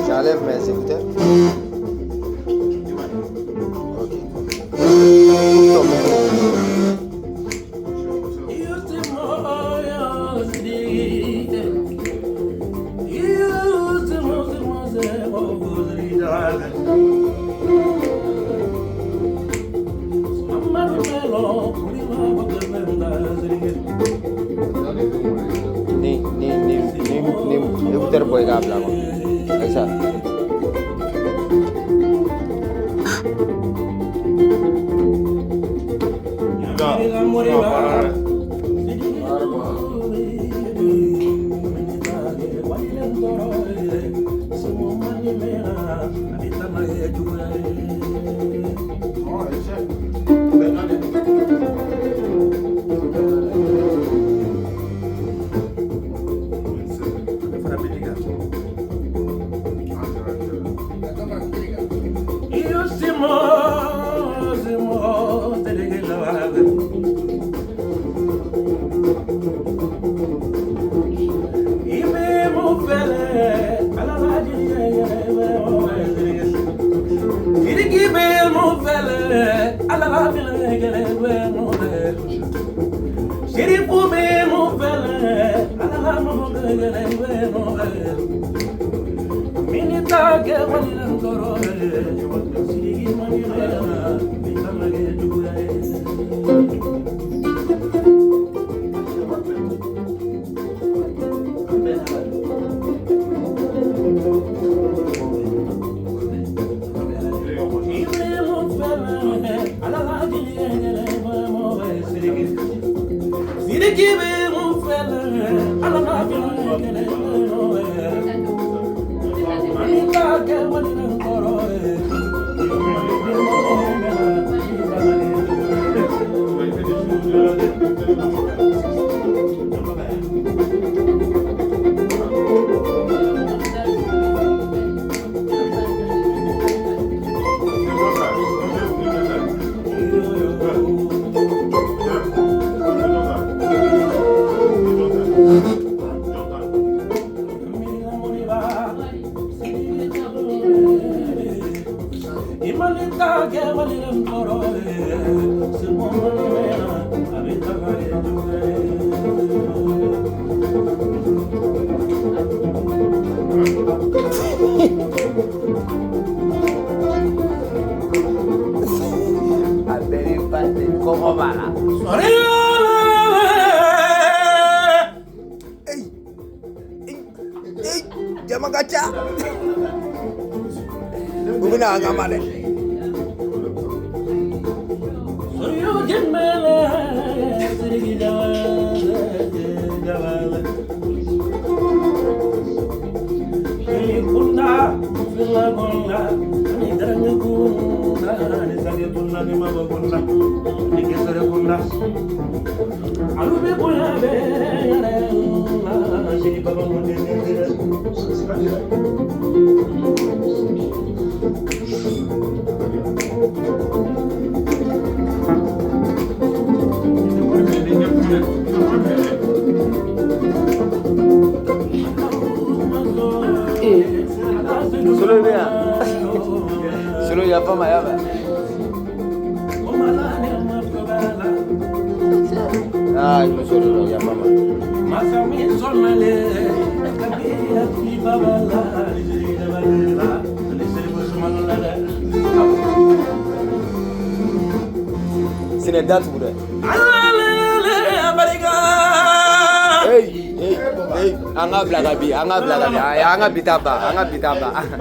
J'enlève mes écouteurs. Ok. Coupe ton micro. Ni ni ni ni ni écouteur bɔ i k'a bila kɔnɔ. Ayisa. A bɛɛ bɛ ba de kɔngɔ b'a la. Eyi eyi jama ka ca. U bɛna an kama dɛ. Solo bɛ yan. Solo yafa ma y'a mɛn. Aa muso de don yafa ma. Sinɛ da tugu dɛ. Eyi eyi eyi an ka bila ka bi an ka bila ka bi ayi an ka bi ta ban an ka bi ta ban.